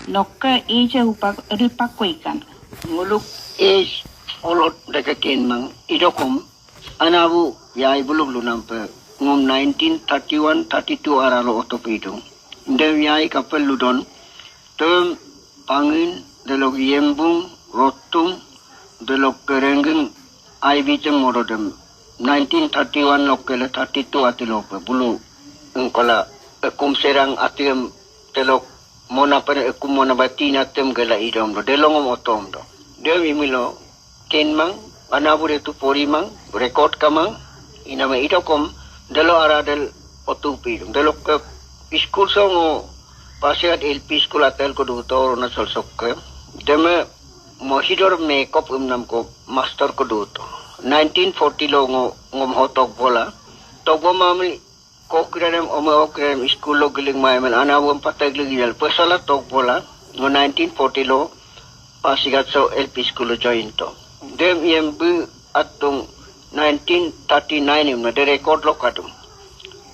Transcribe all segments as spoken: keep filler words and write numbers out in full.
Nokke ije hupak ripak kuikan. Nguluk ej olot deke kenmang idokom anabu yai buluk lunampe ngom nineteen thirty-one thirty-two aralo otopidung. Dem yai kapel ludon tem pangin delok yembung rotung delok kerenggeng aibitem morodem nineteen thirty-one lokkele thirty-two atilope bulu engkola ekum serang atiem telok mona pene ekum mona batina tem gela idom do delongom otom do. Dem imilo kenmang anabu de tu porimang record kamang iname idokom delo aradel otupi delo ke school songo Pasighat L P school atel ko duto Arunachal sokke deme mohidor makeup emnam ko master ko duto. Nineteen forty lo ngo ngom ho tokbola tokbo mami Kokirarem ome okirarem school lo giling maimen anabuem patek ligi dal pesala tokbola ngo nineteen forty lo Pasighat so L P school lo join to. Dem iem bu atung nineteen thirty-nine imna de record lo kadung.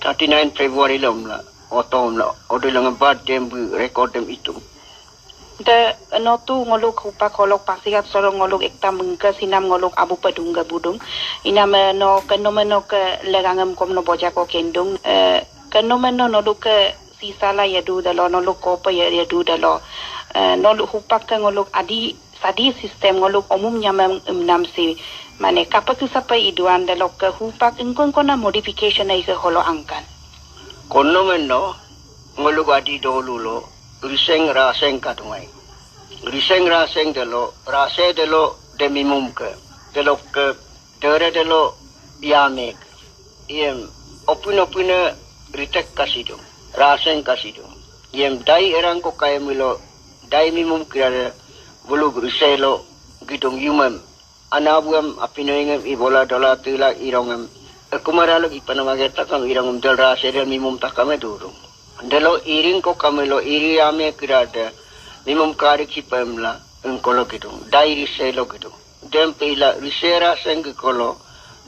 Thirty-nine February lo mla oto mla ode lo ngebat dem bu record dem itung. De notu ngoluk hupak holok Pasighat solo ngoluk ekta mengke sinam ngoluk abu pedung ga budung. Iname no kenomeno ke legangem kom no bojako kendung. Eh, kenomeno noluk ke sisala yadu dalo noluk kope ya- yadu dalo. Eh, noluk hupak ke ngoluk adi sadi sistem ngoluk omum nyamem emnam si. Mane kapa ke sapa iduan dalo ke hupak engkon kona modification ai ke holo angkan. Kono menno ngolu gadi dolu lo riseng raseng kadungai. Riseng raseng delo rase delo de mimum ke delo ke dere delo yamek. Iem opin opine ritek kasidung raseng kasidung. Iem dai erang ko kaya milo dai mimum kirare buluk riselo gidung yumem. Anabuem apinoingem ibola dola tila irongem. Ekumara lok ipanamage takam irongem del rase del mimum takame durung. Delo iring ko kamelo iri ame kirade mimum kari kipemla engkolo gidung. Dai rise lo gidung. Dem pila rise raseng gikolo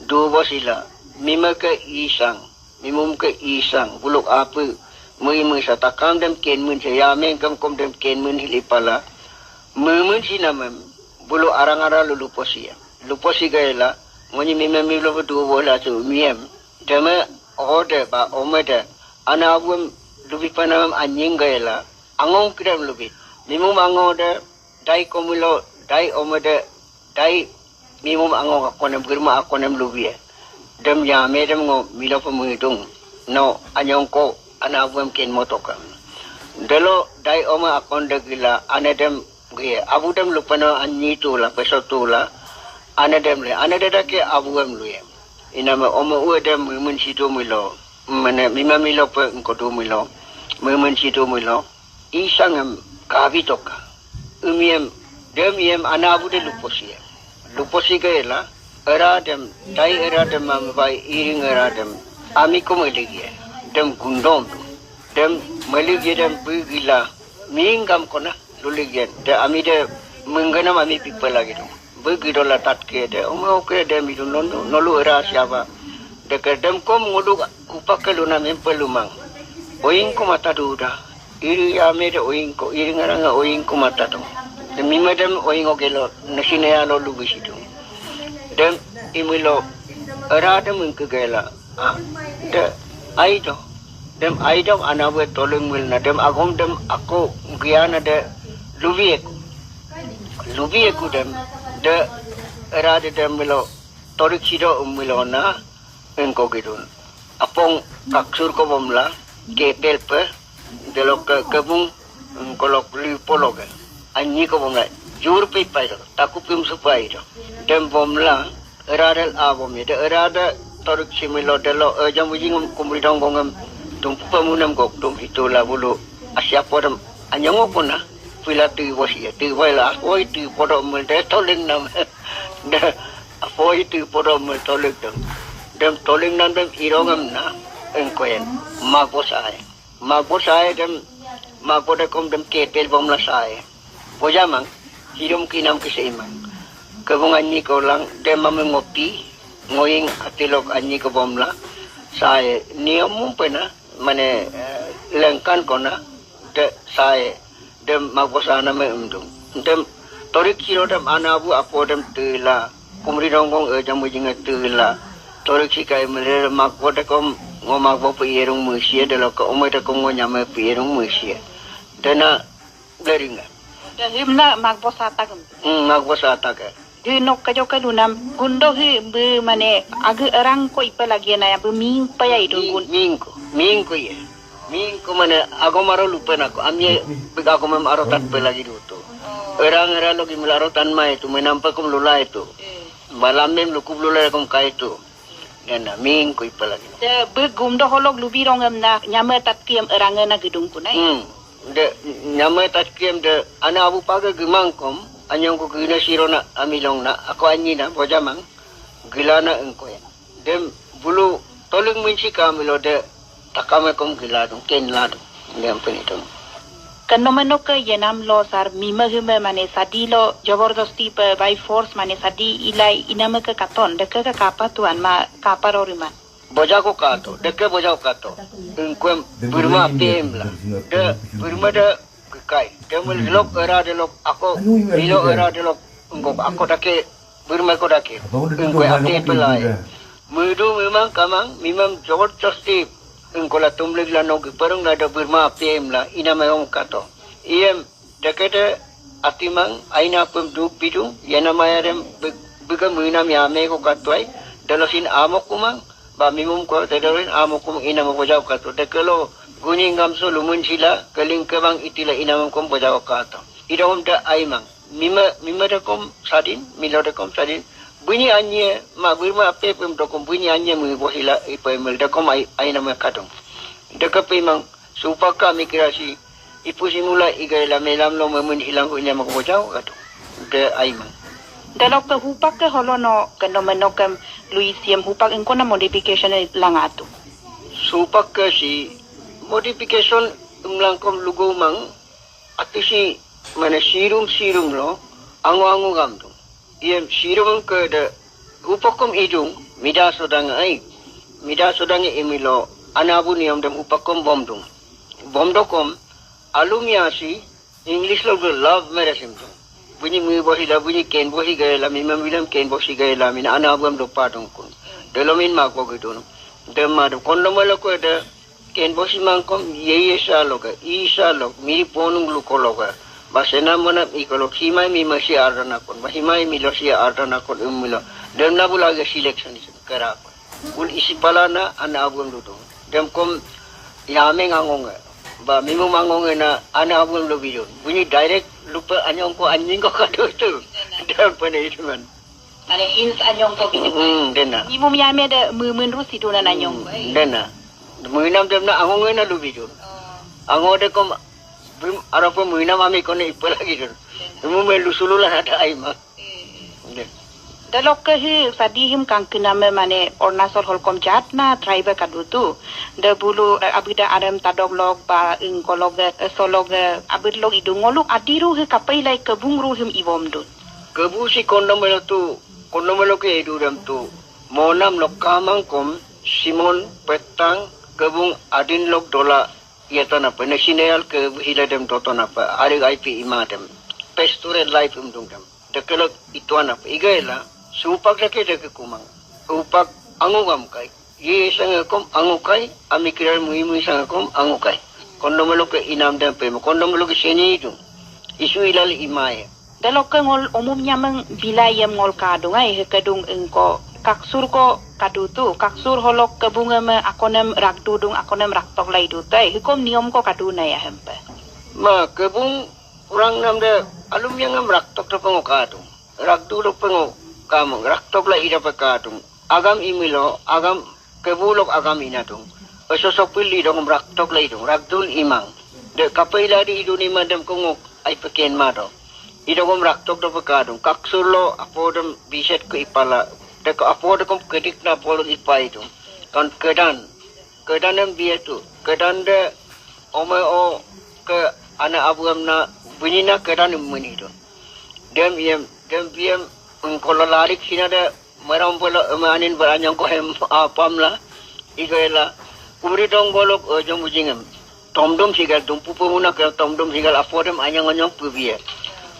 dubo sila mimeke isang. Mimum ke isang buluk ape mui mui sa takam dem kenmen se yameng kam kom dem kenmen hilipala. Memen sinamem bulu arang ara lulu posia. Luposi gaela ngoni mime milo bedu bola su miem. Deme ode ba omede ana abuem lubi panamem anying gaela angong kidam lubi. Mimum angode dai komilo dai omede dai mimum angong akonem girma akonem lubie. Dem yame dem ngo milo pemengidung. No anyong ko ana abuem ken motoka. Delo dai ome akon degila ane dem gie abu dem lupeno anyi tula peso tula. Ane dem le ane dedake abuem luye. Iname ome ue dem mimin sidu milo. Mene mima milo pe engkodu milo. Mimin sidu milo. Isangem kabi toka. Umiem dem iem anabu de luposie. Luposi gaela era dem dai era dem mambai iring era dem. Ami ko meligie dem gundom. Dem meligie dem bigila mingam kona luligien de ami de menggenam ami people lagi dong. Begitu la tatke de ome oke de midu nondu nolu era siapa. Deke dem kom nguduk upake luna mempelumang. Oing ko mata duda. Iri ame de oing ko iri ngaranga oing ko mata dong. De mime dem oing oke lo nesine ya lo lubi sidu. Dem imilo era dem engke gela. Ah, de aido. Dem aidom anawe toleng milna dem agom dem ako giana de lubi eku. Lubi eku dem de era de dem milo torik sido milo na engko gidun. Apong kaksur ko bomla ketel pe delok ke kebung engkolok li pologe. Anyi ko bomla jur pe pai do taku pim supai do. Dem bomla Eradel abom ya, de erade torik similo delo, e, jam ujing kumri dong gongem, tum pemunem gok, tum hitula bulu, asiapo dem, anyongo kuna, pila tu bosi ya, tu boila, apoi tu podo mel, de toling nam, de, apoi tu podo mel toling dem, dem toling nam dem irongem na, engkoyen, mago sae. Mago sae dem, mago de kom dem ketel bomla sae. Bojamang, hidom kinam kiseimang. Kebung anyi kolang, dem mame ngopi, ngoying atilok anyi ke bomla. Sae, niom mumpena, mane, e, lengkan kona, de sae. Dem magbo sana me emdung. Dem torik siro dem ane abu apo dem tela. Kumri donggong e jamu jinga tela. Torik sikai mele magbo dekom ngo magbo pe ierung musie, deloke ome dekom ngo nyame pe ierung musie. Dena bleringa. De himna magbo satagem. Hmm, magbo satake. Di nok kajo ke lunam gundo hi be mane age erang ko ipe lagi na ya be ming paya idun gun. Mingko, mingko ye. Mingko mane agom aro lupe nako. Amie big agom em aro tatpe lagi dutu. Erang era logi mula aro tan mai tu menampe kum lula itu. Balam mem lukup lula kom kai tu. Dena mingko ipe lagi. De be gumdo holok lubi rongem na nyame tatkiem erange na gedung kunai. Hmm. De nyame tatkiem de ane abu page gemangkom anyong ko gina siro na amilong na ako anyi na bojamang gila na engkoen. Dem bulu toling minsi kamilo de takame kom gila dung ken la dung. Dem penitung. Kenomeno ke yenam lo sar mime hime mane sadi lo jabardasti pe by force mane sadi ilai iname ke katon de ke ke kapa tuan ma kapa roriman. Bojako kato, deke bojako kato. Engkuem Burma pemla. De Burma de kekai. De mul lok era de lok ako milo era de lok engko ako dake Burma ko dake. Engkue ate pelai. Mudu memang kamang mimam jabardasti engko la tumlik la nogi perung la de Burma pemla iname om kato. Iem Dekede atimang aina pem duk bidung, yana mayarem bega menam yame ko katuai, dalosin amok kumang, ba mimum ko tedalosin amok kumang ina mo bojau katu. Dekelo gunying gamso lumun sila, keling kebang itila ina mom kom bojau katu. Idom da aimang, mime, mime dekom sadin, milo dekom sadin, bunyi anye, ma birma ape pem dokom bunyi anye mui bohila ipe mel dekom ai, aina me kadung. Deke pemang, Supaka mikirasi, ipu simula igai la melam lo memen hilang ko inya mako bojau katu. De aimang. Delok ke hupak ke holo no kendo menokem luisiem hupak engkona modification langatu. Supak ke si modification emlangkom lugo mang atu si mana sirum sirum lo angu angu gamdung. Iem sirum ke de hupakom idung mida sodang ai. Mida sodang imilo anabu niam dem hupakom bomdung. Bomdokom alum yasi English lo love marriage imdung. Bunyi mi bohi la bunyi ken bohi gaya la mimam bilam ken bohi gaya la mina anabu am dopa dungkun. Delomin mako gidun. Dem madu kondom lo ko de Ken bosi mangkom yeye saloga, i salog, miri ponung lukologa. Basena mana ikolog himai mi masi ardanakon, ba himai mi losi ardanakon umilo. Dem na bulaga selection isim kerapa. Bul isi palana ana abum dudung. Dem kom yameng angonge. Ba mimu mangonge na ana abum lo bidun. Bunyi direct lupa anyong ko anying ko kado itu. Dem pane itu man. Mane hints anyong ko bini. Hmm, dena. Mimum yame de mumun rusi duna anyong ko. Dena. Muinam dem na ango ngena lubi dun. Ango de kom bim arapo muinam ami kone ipa lagi dun. Mimum me lusulula ada aima. De. Delok ke hi sadi him kangkiname mane Arunachal holkom jat na tribe kadutu. De bulu abida arem tadok lok ba ingkolok solok abid lok idung ngoluk adiru hi kapai lai kebung ru him iwom dun. Kebu si kondom elo tu, kondom elo ke edu dem tu. Monam lo kamang kom, simon, petang, kebung adin lok dola, yetana pe, nesineyal ke hila dem dotona pe, arig aipi ima dem. Pastoral life imdung dem. Dekelok ituana pe, igela, supak deke deke kumang. Upak angu kam kai. Ye sangakom angukai, ami kirar mui mui sangakom angukai. Kondomelo ke inam dan pema, kondomelo ke seni itu. Isu ilal imae. Dalokke ngol umum nyameng bila yem ngol kadung ai, hekedung engko kaksur ko kadutu, kaksur holok kebunge me akonem rakdudung, akonem raktok lai dutai, hekom niom ko kaduna ya hempe. Ma kebung orang nam de alum yang em raktok de pengo kadung. Rakdu de pengo kamu, raktok lai ida pe kadung. Agam imilo, agam kebulok agam inadung. Eso sopil idong raktok la idung, rakdul imang. De kapai la di idun imang dem kongok ai peken mado. Idong raktok do pekadung, kaksulo apo dem biset ke ipala. De ko apo de kom kedik na apo lo ipa idung. Kan kedan, kedan em bietu, kedan de ome o ke ana abuam na bunyi na kedan em meni idung. Dem iem, dem biem, engkolo larik sina de Meram pelo ema anin beranyong ko hem apam la. Iga ela. Kumri dong golok e jom ujingem. Tomdom sigal, dumpu pemuna ke tomdom sigal, apodem anyang-anyang pebie.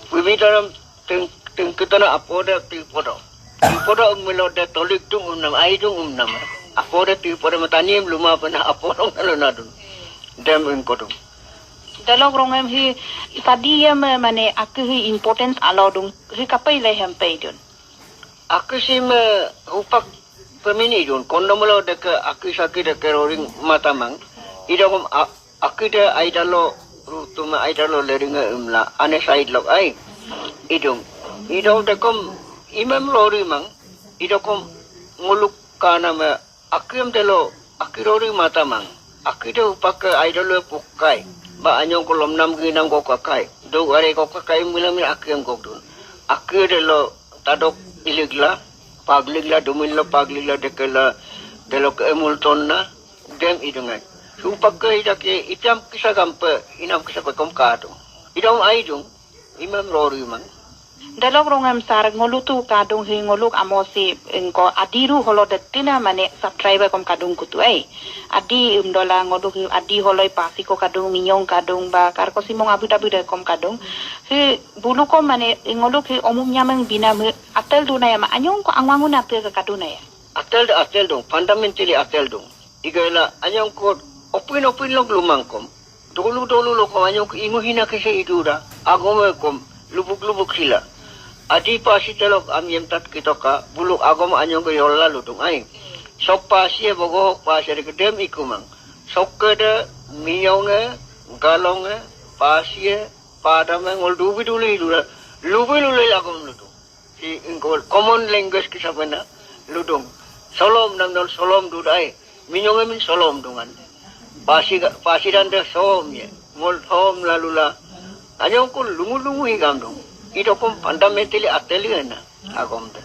Pebi dalam teng-, tengketana apode tipodo. Tipodo melo de tolik dung umnam, aidung umnam. Apode tipodo matanim luma pena apodong alo nadun. Dem engkodung. Dalok rongem hi sadiem mane aku hi importance alo dung hi kapai le hempai dun. Aku sime hupak pemini dun. Kondomelo deke aku saki deke roring matamang. Idongom a-, aku de aidalo rutuma aidalo leringa emla ane side lok ai. Idung. Idong dekom imem lori mang. Idokom nguluk kana me akiem delo aki rori matamang. Aki de upake aidalo pukai. Ba anyong kolom nam ginang ko kakai. Do are ko kakai mula mila akiem gokdun. Aki delo tadok iligla, pagligla, dumilo pagligla dekela, delo ke emultonna, dem idungai. Upake idake ipiam kisa gampe, inam kisa pekom kadung. Idong aidung, imam rori mang. Dalok rongem sar ngolutu kadung hi ngoluk amosi engko adiru holo detina mane subscriber kom kadung kutu ai. Adi emdola ngoluk hi adi holoi pasi ko kadung minyong kadung ba karko simong abu dabu de kom kadung. Hi bulu kom mane ngoluk hi omum nyameng binam hi atel duna ya ma anyong ko angwangun atel ke kaduna ya. Atel de atel dong, fundamentally atel dong. Igela anyong ko opin opin lok lumang kom. Dolu dolu loko anyong ke ingu hina kese idura. Agome kom lubuk lubuk sila. Adi pasi telok amiem tat kitoka buluk agom anyong ke yola ludung ai. Sok pasi e bogo pasi de kedem ikumang. Sok kede miyong e, galong e, pasi e, padam e ngol dubi dulu idura. Lubi lulu agom ludung. Si ingkol common language kisa pena ludung. Solom nam nol solom dudai. Minyong emin solom dungan. Pasi ga-, pasi dan de som ye. Ngol som lalula. Anyong kul lungu lungu higam dung. Idokom fundamentally ateli ena. Agom de.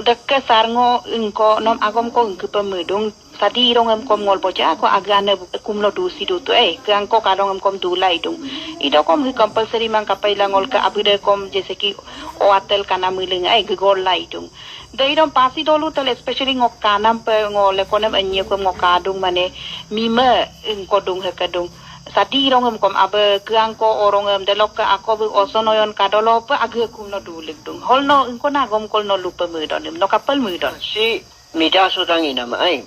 Dekke sarngo ingko nom agom ko ingke pemedung. Sadi irong em kom ngol boja ko aga ane kumlo dusi dutu eh. Ke angko kadong em kom dulai dung. Idokom hi compulsory mang kapai la ngol ke abu de kom jese ki o atel kana meleng eh gegor lai dung. Dai dom pasi dolu tel especially ngo kanam pe ngo lekonem enye ko ngo kadung mane mime engko dung hekedung. Sadi rongem kom abe keang ko orongem delok ke ako be osonoyon kadolo pe age kum no dulik dung. Hol no engko nagom kol no lupe medon em no kapel medon. Si mida sodang inam ai.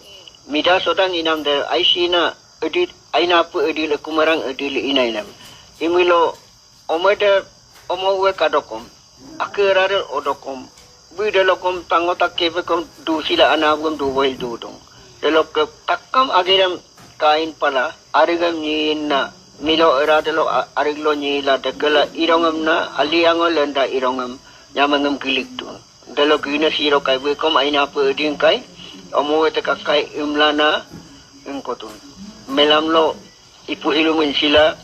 Mida sodang inam de ai sina edit aina pe edil kumarang edil ina inam. Imilo Omede, omo ue kadokom, ake rare odokom, bui delokom tangota kepekom du sila anabuem du boil dudung. Delokke takkam agirem kain pala, arigem nyinna, milo era delo a-, ariglo nyila dekela irongem na, ali ango lenda irongem, nyamengem gilik dun. Delo gina siro kai bui kom aina pe eding kai. Omo wete kakai imlana engkotun. Melamlo ipu hilumin sila,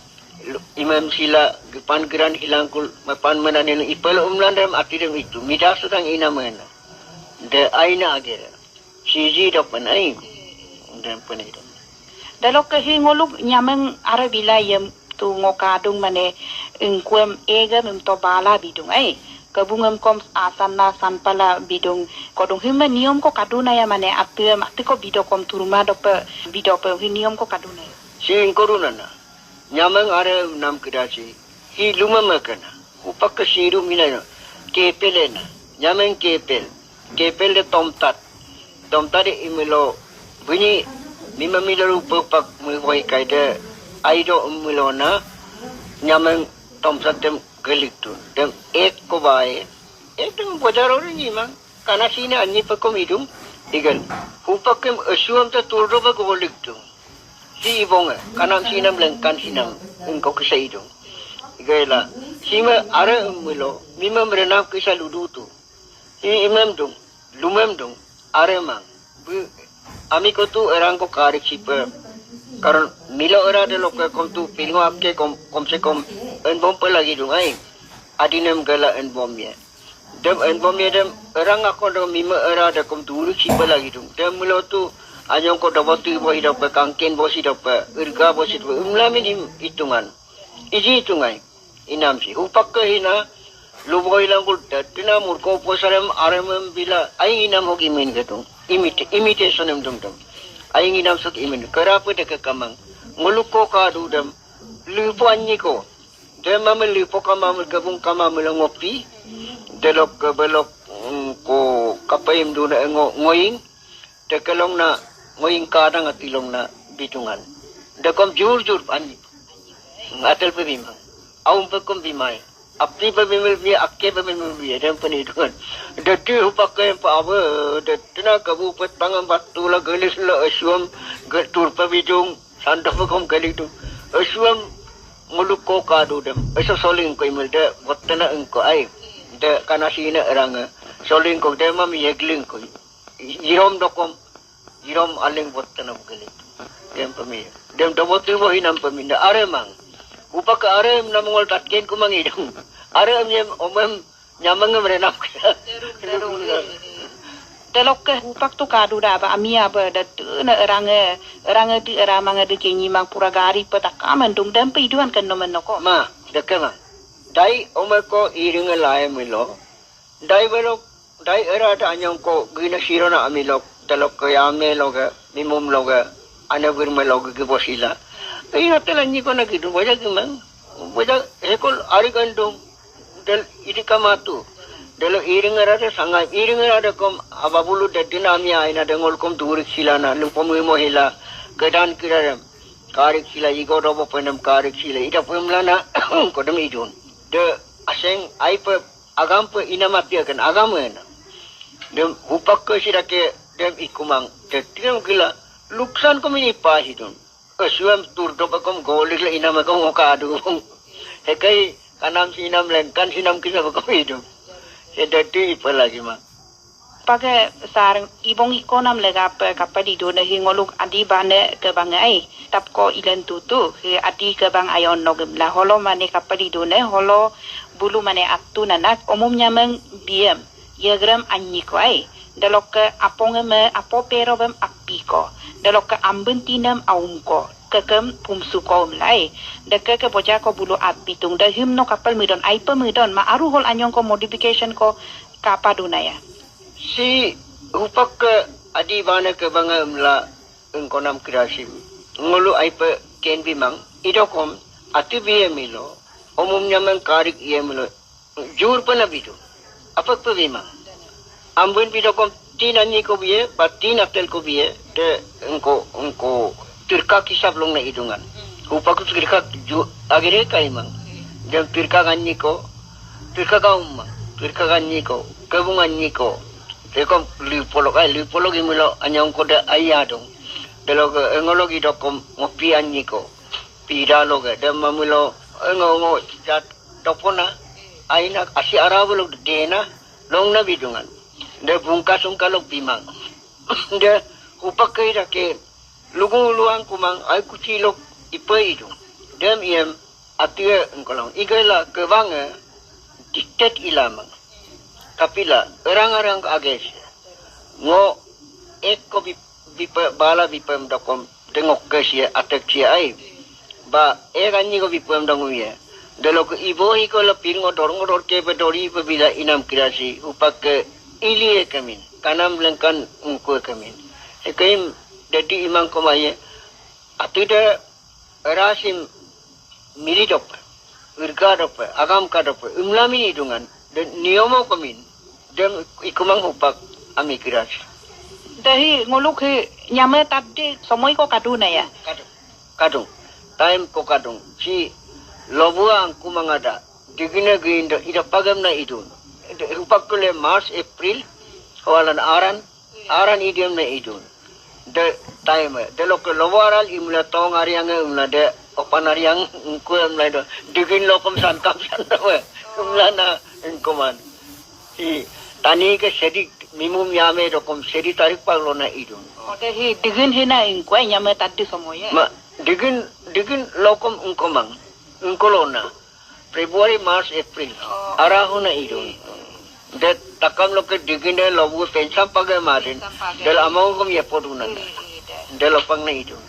lu-, imam sila, gipan giran hilangkul, mapan menanin ipel umlan dem atidem itu. Mida sedang ina mena. De aina agera. Siji dok pen ai. Dem pen itu. Dalokke hi ngoluk nyameng are bila yem tu ngo kadung mane engkuem ega mem to bala bidung ai. Kebungem kom asan na sanpala bidung kodung hime niom ko kaduna ya mane atem ati ko bido kom turma dope bidope hi niom ko kaduna ya. Sing koruna na. Nyameng are nam kedasi. Hi lumem kena. Upak ke siru mina. Kepel ena. Nyameng kepel. Kepel de tomtat. Tomtat de imelo. Bunyi mima milo rupa pak mui wai kai de. Aido imelo na. Nyameng tomtat dem gelik tu. Dem ek ko bae. Ek dem bojaro ni mang. Kana sina anyi pekom idung. Igan. Hupakem esuam te turdo ba golik tu. Si ibonge. Kanam sinam lengkan sinam. Engko kisa idung. Igela. Sima are emelo. Mima merenam kisa ludu tu. Si imem dung. Lumem dung. Are mang. Bu, ami kotu erang ko karik sipe. Karon milo era de loke kom tu pilingo akke kom, kom se kom. Enbom pe lagi dung ai. Adinem gela enbom ye. Dem enbom ye dem erang akon dem mime era de kom dulu sipe lagi dung. Dem milo tu anyong ko dobo tu bo hidope kangken bo sidope. Irga bo sidope. Umlamin im itungan. Iji itungai. Inam si. Upak ke hina. Lubo ilangkul tina murko posarem aremem bila. Aing inam hok imin ketung. Imit-, imitation em dum dum. Aing inam sok imin. Kerape de ke kamang. Ngoluko kadudem. Lipo anyiko. Dem mame lipo kamame gebung kamame lengopi. Delok ke belok mm, ko kapaim duna ngo ngoing. Dekelong na ngoing kadang atilong na bidungan. Dekom jur jur anyi. Atel pe bimang. Aum pekom bimai. Apti pe bimil bi akke pe bimil bi dem peniduan. Dadi hupak ke pa awe. Dadi na kabu pet pangan batu la gelis la esuam. Getur pe bidung. Sando pekom gelidu. Esuam ngoluko kadudem. Eso soling ko imil de. Wattena engko ai. De kanasina erange. Soling ko de mam yegling ko. Irom dokom, irom aling botana bukeli. Dem pemi. Dem dobo tibo hinam pemi. Nda are mang. Upaka are nam ngol tatken kumang idung. Are em yem omem nyamang em renam kira. Telokke hupak tu kadu da ba ami aba da tu na erange erange di eramang di kenyi mang pura gari petaka mendung dem pe iduan ken nomen noko. Ma, deke ma. Dai omeko iringe lae milo. Dai belok, dai era da anyong ko gina sirona amilok, dalok ke yame loge, mimum loge, ane birme loge gibosila. Ina tela nyiko na gidu, boja gimang, boja hekol ari gandung, del idi kamatu. Delo iring era de sangai, iring era de kom ababulu de dina ami aina de ngol kom durik sila na, lupom imo hila, gedan kirarem, karik sila, igo dobo penem karik sila, ida pemlana, kodem idun. De aseng aipe agam pe ina mati akan agam ena. Dem hupak ke sida ke dem ikumang. Dem gila luksan ko mini pa hidun. Esuam tur dope kom golik le inam kom oka adu. Hekai kanam sinam lengkan sinam kisa kom hidun. Sedati ipa lagi ma. Pake sar ibong ikonam legape kapal idu nehi ngoluk adi bane ke bangai. Tapko ilen tutu he adi ke bang ayon nogem la holo mane kapal idu ne holo bulu mane atu nanak omum nyameng biem. Yegrem anyi ko ai. Delokke apong eme apo pero bem api ko. Delokke amben tinem aum ko. Kekem pumsu ko emlai. Deke ke boja ko bulu api tung dehim no kapal midon aipe midon ma aru hol anyong ko modification ko kapa dunaya. Si hupak ke adi bane ke banga emla engkonam kirasim. Ngolu aipe ken bimang idokom ati biye milo. Omum nyameng karik iye milo. Jur pena bidu. Apak pe bimang. Ambun bidokom tin anyi ko biye, ba tin atel ko biye, de engko engko tirka kisap long na idungan. Hupak tirka ju agere kaimang. Dem tirka anyi ko, tirka gaumang, tirka anyi ko, kebung anyi ko. Tekom lipolok ai lipolok imilo anyong ko de ayadung. Delo ke engolok idokom ngopi anyi ko. Pida loge de mamilo engo engo jat dopona aina asi arabulok dena long na bidungan. De bungka sungka lok bimang. De hupak ke ida ke lugu luang kumang ai kuci lok ipe idung. Dem iem atie engkolong igela kebange diktet ilamang. Kapila erang-erang ages ngo ek ko bip bipe bala bipem dokom dengok ke sia atek sia ai. Ba e kanyi ko bipem dong uye. Delo ke ibo iko lepir ngodor ngodor ke pe dori pe bila inam kirasi upak ke ili e kemin. Kanam lengkan ungku e kemin. Ekeim dadi imang komaye. Atu de erasim mili dope, irga dope, agam ka dope, imla mini dungan, de niomo komin, dem ikumang hupak ami kiras. Dahi ngoluk hi nyame tadi somoi ko kaduna ya. Kadung, kadung, time ko kadung. Si lobua angkumang ada, digina gindo, ida pagam na idun. De hupak kule March, April, kawalan aran, aran idem na idun. De time, de loke lobo aral imla tong ariang imla de opan ariang ngku imla do. Digin lokom sankam sandawe. Imla na ingkuman. I tani ke sedi mimum yame dokom sedi tarik paglo na idun. Oke hi digin hina ingkua nyame tadi somoye. Ma digin digin lokom ingkomang. Ingkolona. February, March, April. Arahuna idun. De takam loke digine lobu pensam page marin. Del among kom ye poduna. Del opang na idun.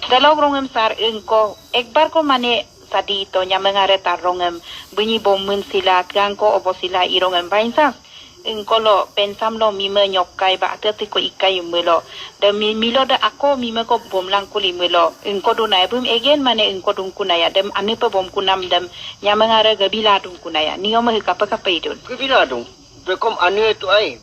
Delok rongem sar engko ekbar ko mane sadi to nyamengare tar rongem bunyi bomen sila tiang ko obo sila irongem bainsa. Ingkolo pensam lo mime nyokkai ba ati ati ko ikai imelo. De mi, milo de ako mime ko bomlang kuli imelo. Ingko duna ya bum egen mane ingko dungkuna ya. Dem ane pe bomkunam dem nyamengare gabila dungkuna ya. Niyo me hikapa kapa idun. Gabila dung. Bekom ane tu ai.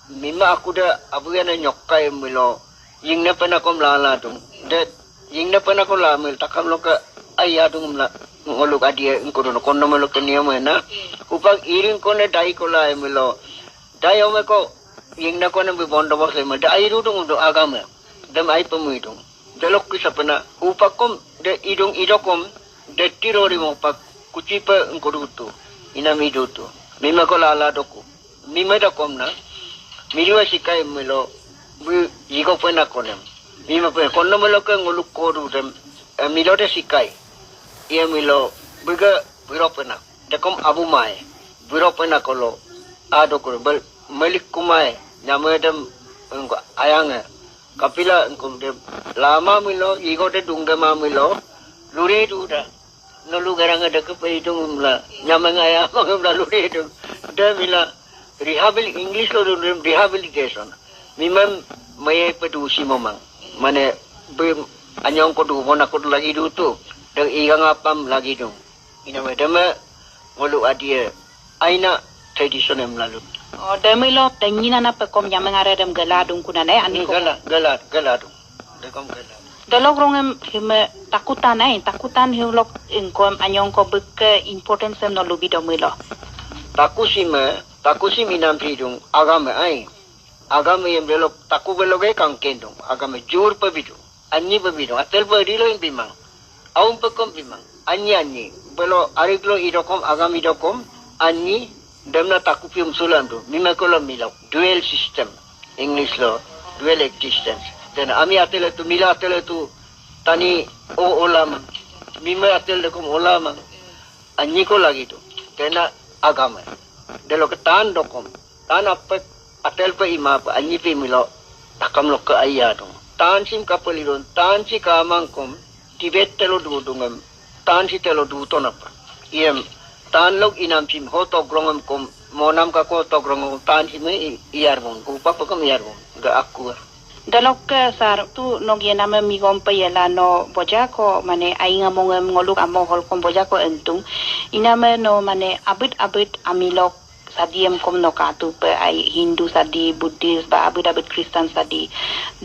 Mime aku de abu ya na nyokkai imelo. Yingna pena kom lala dung. De yingna pena kom la mil takam loke aya dung mla ngoluk adie ingko dung kondo melo ke niyo mena. Upak iring kone dai ko la melo. Dai ome ko yingna kone bi bondo bos le mel. De ai ru dung do agame. Dem ai pemui dung. De lok kisa pena upak kom de idung idokom de tirori mo pak kucipe ingko dutu. Inam idutu. Mime ko lala doku. Mime da komna, miriwa sikai milo, bu yigo pena konem. Mime pena kono milo ke ngoluk kodu dem, eh, milo de sikai. Iya milo, buga biro pena. Dekom abu mai, biro pena kolo, ado kolo, bel, melik kumai, nyame dem, engko ayange. Kapila engko dem, lama milo, yigo de dungge ma milo, lure du da. Nolu garang ada ke pe idung mla. Nyamang aya mang mla luri idung. De mila rehabilit English lo dun rehabilitation. Mimam maya pe du si momang. Mane be anyong ko du mona ko lagi du tu. De igang apam lagi du. Ina me deme ngolu adie. Aina tradition em lalu. Oh, demi lo dengina na pekom nyameng are dem gela dung kuna ne ani ko. Gela, gela, gela dung. Dekom gela. Delok rongem hime takutan ai, takutan him lok ingkom anyong ko beke importance em no lubi domi lo. Takusime, takusim inam pidung agame ai. Agame yem delok taku beloge kangkendung. Agame jur pe bidung. Anyi pe bidung. Atel pe dilo in bimang. Aum pekom bimang. Anyi anyi. Belo arik lo idokom, agam idokom, anyi, demna taku pium sulam tu. Mime kolo milo. Dual system. English lo. Dual existence. Then ami atele tu, mila atele tu, tani o olamang. Mime atel dekom olamang. Anyi ko lagi tu. Tena agama. Delo ke tan dokom. Tan apek atel pe ima pe anyi pe milo. Takam lo ke aya dung. Tan sim kapel idon. Tan si kamang kom. Tibet telo du dungem. Tan si telo du tonapa. Iem. Tan lok inam sim ho togrongem kom. Monam kako togrongem kom. Tan si me i-, iyar bun. Upa pekom iyar bun. Ga akur. Delok ke sar tu nogi nama migom pe yela no boja ko mane ainga mongem ngoluk amo hol kom boja ko entung. Iname no mane abit abit amilok sadiem kom no katu pe ai Hindu sadi, Buddhist ba abit abit Christian sadi.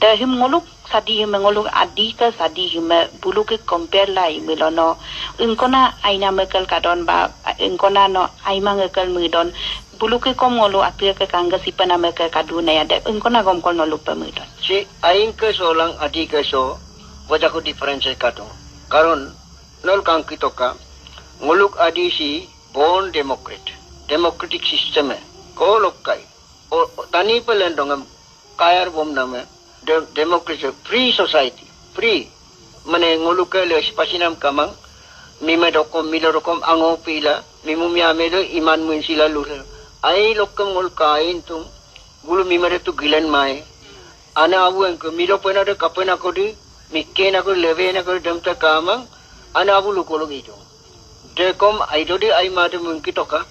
Da him ngoluk sadi him ngoluk adi ke sadi him bulu ke compare lai milo no. Ingkona aina mekel kadon ba ingkona no aimang ekel midon. Bulu ke kom ngolu atia ke kangga sipa nama ke kadu na ya de ingkona gom kol nolu pemidon. Si aing ke so lang adi ke so, wajah ko difference kadung. Karon, nol kang kitoka, ngoluk adi si born democrat, democratic system e, ko lokkai. O, o, tani pelen dongem, kayar bom name, de-, democracy, free society, free. Mane ngoluke le sipasinam kamang, mime dokom, milo dokom, ango pila, mimu miame do iman munsila lure. Ai lokem ngoluke aintung, bulu mime de tu gilen mai. Ana abu engko, milo pena de kapena kodi, mikkena kodi, lebena kodi, demta kamang, ana abu lukolok idung. Dekom aidodi aimade mungkitoka,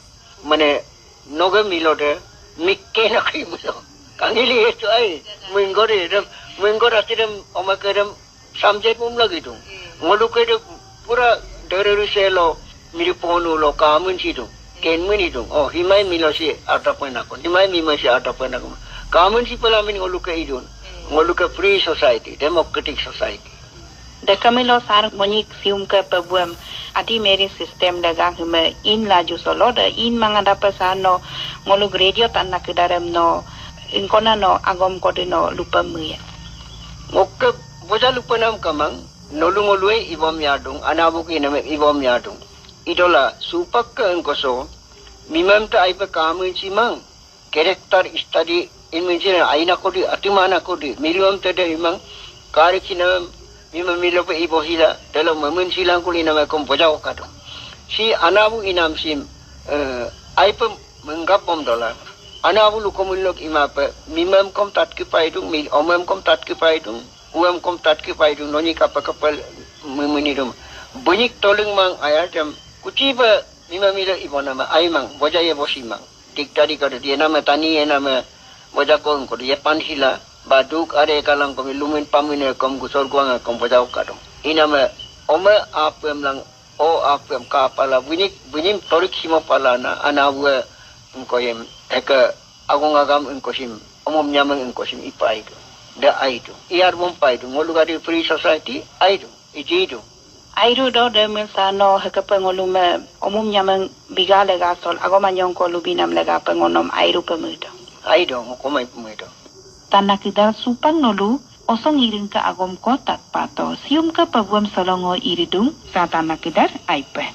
mane noge milode, mikkena kai milo. Kangili etu ai, minggo de dem, minggo de ati dem, omake dem, samjet mum lagi dung. Ngoluke de pura dere selo, miri ponu lo kamun sidung. Ken muni dung. Oh, himai milo si arta pena kon. Himai mima si arta pena kon. Kamun si pelamin ngoluke idun. Ngoluke free society, democratic society. Dekamilo sar monyik sium ke pebuem adi meri system dagang hime in laju solo de in mangada pesano ngoluk radio tanna kedarem no ingkona no agom kode no lupa muya. Ngokke boja lupa nam kamang nolu ngolue ibom yadung anabu ke iname ibom yadung. Idola supak ke engkoso mimam te aipe kamun simang. Character study in minsin aina kodi, atimana kodi, milium tede imang, kari kinam, mima milope ibo hila, delo mamin silang kuli nama kom boja okado. Si anabu inam sim, eh, aipe menggap bom dola. Anabu lukomulok imape, mimam kom tatki paidung, mi, omam kom tatki paidung, uam kom tatki paidung, noni kapa kapal memenidum. Benyik toling mang ayar jam, kuciba mima milo ibo nama, aimang, boja ye bosimang. Iktadi kado di ename tani ename bojako engko di yepan hila. Baduk are kalang komi lumin pamine kom gusor guang kom bojako kado. Iname ome apem lang o apem kapala bunyik bunyim torik simo palana ana ue engko yem eke agung agam engko sim omom nyameng engko sim ipa aidu. De aidu. Iar bom paidu ngolu gadi free society aidu. Ijidu. Airu do de milsa no hekepe ngolume omum nyameng biga lega sol agom anyong ko lubinam legape ngonom airu pemudo. Aido ngokomai pemudo. Tana kídar supang nolu osong iring ke agom ko tatpato sium ke pebuam solongo iridung. Sa tana kídar aipe.